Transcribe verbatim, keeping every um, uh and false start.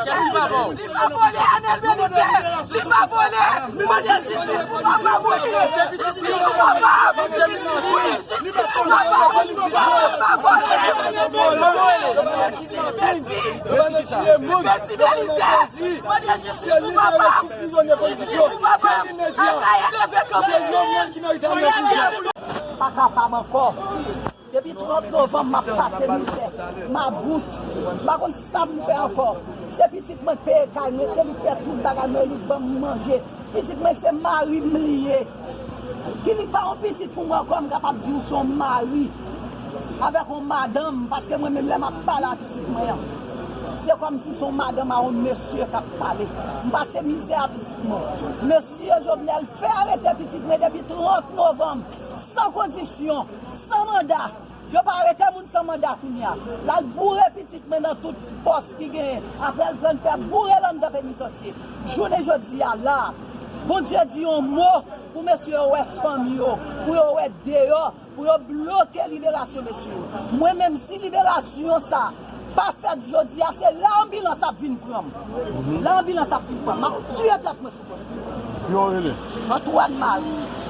Li pa vòlè, Anèl Belizaire. Li pa vòlè. Mande jistis pou papa mwen. Jistis pou papa. Jistis pou papa. Li pa vòlè. Beti, Beti Belizaire. Mande jistis pou papa. Jistis pou papa. Angaye leve kanpe. Pa kapab ankò. Depi trant novanm, m ap pase mizè, mabout. M pa konn sa m fè ankò. Se pitit mwen k peye kay mwen, se li k fè tout bagay mwen, li k ban m manje. Pitit mwen se mari m li ye. Ki li pa yon pitit pou mwen ankò, m kapab di w se yon mari. Avèk yon madanm, paske mwen menm lè m ap pale a pitit mwen an, se kòmsi se yon madanm a yon mesye k ap pale. M pase mizè a pitit mwen. Mesye Jovenel, fè arete pitit mwen depi trant novanm, san kondisyon, san manda. Yo pa arete moun san manda kounye a. L al boure pitit mwen nan tout pòs ki genyen. Apre l pran l fè boure l anndan penitansye. Jounen jodi a la, Bondye di yon mo pou mesye yo wè fanmi yo, pou yo wè deyò, pou yo bloke liberasyon mesye yo. Mwen menm, si liberasyon sa pa fèt jodi a, se la anbilans ap vin pran m. La anbilans ap vin pran m. M ap tiye tèt mwen sou pòs. Yo rele. Antoine Marie.